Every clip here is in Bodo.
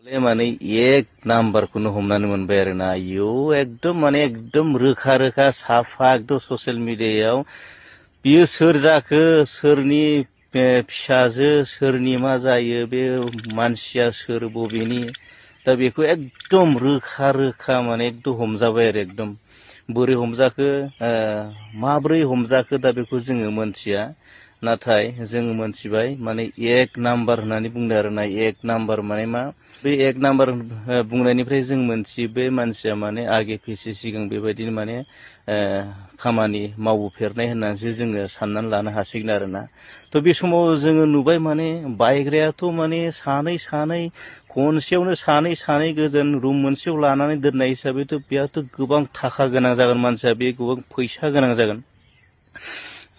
माने एक नाम्बारखौनो हमनानै मोनबाय आरो ना इयो एकदम रोखा रोखा साफा एकदम ससियेल मिडियायाव बियो सोर जाखो सोरनि फिसाजो सोरनि मा जायो बे मानसिया सोर बबेनि दा बेखौ एकदम रोखा रोखा माने एकदम हमजाबाय आरो एकदम बोरै हमजाखो माब्रै हमजाखो दा बेखौ जोङो मोनथिया नाथाय जोङो मोनथिबाय माने एक नाम्बार होननानै बुंदों आरो ना एक नाम्बार माने मा बे एक नाम्बार बुंनायनिफ्राय जों मोनथियो बे मानसिया माने आगे फैसे सिगां बेबायदिनो माने खामानि मावबोफेरनाय होननानैसो जोङो साननानै लानो हासिगोन आरो ना थ' बे समाव जोङो नुबाय माने बायग्रायाथ' माने सानै खनसेयावनो सानै गोजोन रुम मोनसेयाव लानानै दोननाय हिसाबैथ' बेयाथ' गोबां थाखा गोनां जागोन मानसिया बे गोबां फैसा गोनां जागोन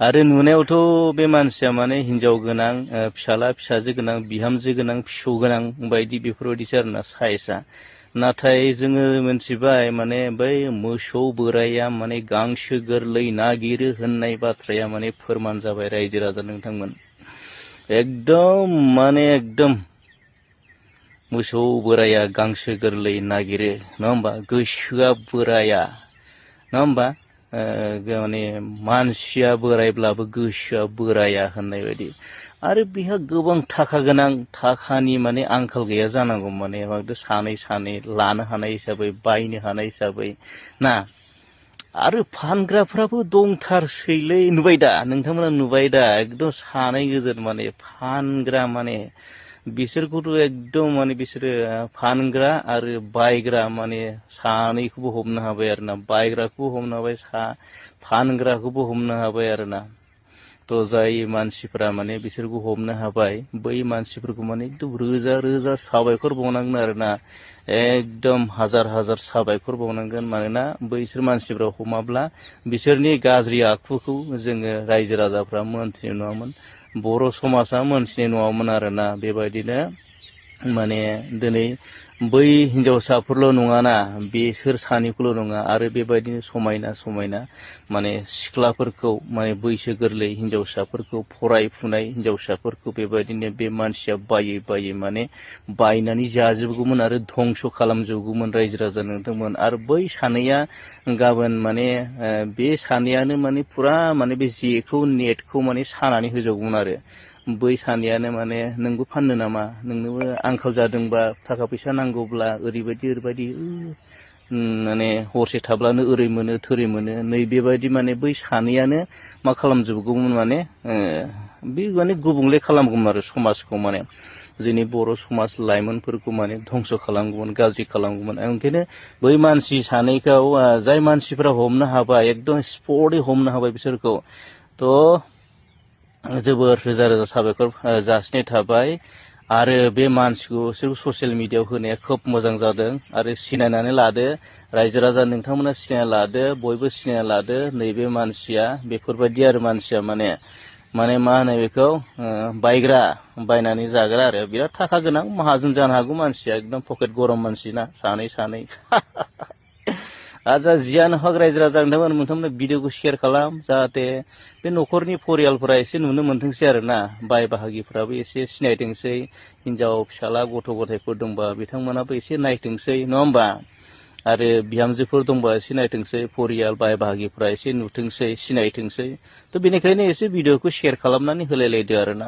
आरो नुनायावथ' बे मानसिया माने हिनजाव गोनां फिसाला फिसाजो गोनां बिहामजो गोनां फिसौ गोनां बायदि बेफोरबायदिसो आरोना साइजआ नाथाय जोङो मोनथिबाय माने बै मोसौ बोराया माने गांसो गोरलै नागिरो होननाय बाथ्राया माने फोरमान जाबाय रायजो राजा नोंथांमोन एकदम मोसौ बोराया गांसो गोरलै नागिरो नङा होमबा गोसोआ बोराया नङा होमबा माने मानसिया बोरायब्लाबो गोसोआ बोराया होननाय बायदि आरो बेहा गोबां थाखा गोनां थाखानि माने आंखाल गैया जानांगौ माने सानै लानो हानाय हिसाबै बायनो हानाय हिसाबै ना आरो फानग्राफ्राबो दंथारसैलै नुबाय दा नोंथांमोना नुबाय दा एकदम सानै गोजोन माने फानग्रा माने बिसोरखौथ' एकदम माने बिसोरो फानग्रा आरो बायग्रा माने सानैखौबो हमनो हाबाय आरो ना बायग्राखौबो हमनो हाबाय फानग्राखौबो हमनो हाबाय आरो ना थ' जाय मानसिफोरा माने बिसोरखौ हमनो हाबाय बै मानसिफोरखौ माने एकदम रोजा रोजा साबायखर बावनांगोन आरो ना एकदम हाजार साबायखर बावनांगोन मानोना बैसोर मानसिफ्रा हमाब्ला बिसोरनि गाज्रि आखुखौ जोङो रायजो राजाफ्रा मोनथिनाय नङामोन बर' समाजा मोनथिनाय नङामोन आरोना बेबायदिनो माने दिनै बै हिनजावसाफोरल' नङाना बिसोर सानैखौल' नङा आरो बेबायदिनो समायना माने सिख्लाफोरखौ माने बैसो गोरलै हिनजावसाफोरखौ फरायफुनाय हिनजावसाफोरखौ बेबायदिनो बे मानसिया बायै माने बायनानै जाजोबगौमोन आरो धंस' खालामजोबगौमोन रायजो राजा नोंथांमोन आरो बै सानैया गाबोन माने बे सानैयानो माने फुरा माने बे जेखौ नेटखौ माने सानानै होजोबगौमोन आरो बै सानैयानो माने नोंबो फाननो नामा नोंनोबो आंखाल जादोंबा थाखा फैसा नांगौब्ला ओरैबायदि माने हरसे थाब्लानो ओरै मोनो थोरै मोनो नै बेबायदि माने बै सानैयानो मा खालामजोबगौमोन माने बे माने गुबुंले खालामगौमोन आरो समाजखौ माने जोंनि बर' समाज लाइमोनफोरखौ माने धंस' खालामगौमोन गाज्रि खालामगौमोन ओंखायनो बै मानसि सानैखौ जाय मानसिफोरा हमनो हाबाय एकदम स्पटै हमनो हाबाय बिसोरखौ थ' जोबोर रोजा साबायखर जासिनाय थाबाय आरो बे मानसिखौ ससियेल मिडियायाव होनाया खोब मोजां जादों आरो सिनायनानै लादो रायजो राजा नोंथांमोना सिनायना लादो बयबो सिनायना लादो नैबे मानसिया बेफोरबायदि आरो मानसिया माने मा होनो बेखौ बायग्रा बायनानै जाग्रा आरो बिराद थाखा गोनां माहाजोन जानो हागौ मानसिया एकदम पकेट गरम मानसि ना सानै आजा जियानो हक रायजो राजा नोंथांमोना भिडिअखौ शेयार खालाम जाहाथे बे न'खरनि परियालफोरा एसे नुनो मोनथोंसै आरो ना बाय बाहागिफ्राबो एसे सिनायथोंसै हिनजाव फिसाला गथ' गथायफोर दंबा बिथांमोनाबो एसे नायथोंसै नङा होमबा आरो बिहामजोफोर दंबा एसे नायथोंसै परियाल बाय बाहागिफ्रा एसे नुथोंसै सिनायथोंसै थ' बेनिखायनो एसे भिडिअखौ शेयार खालामनानै होलायलायदो आरो ना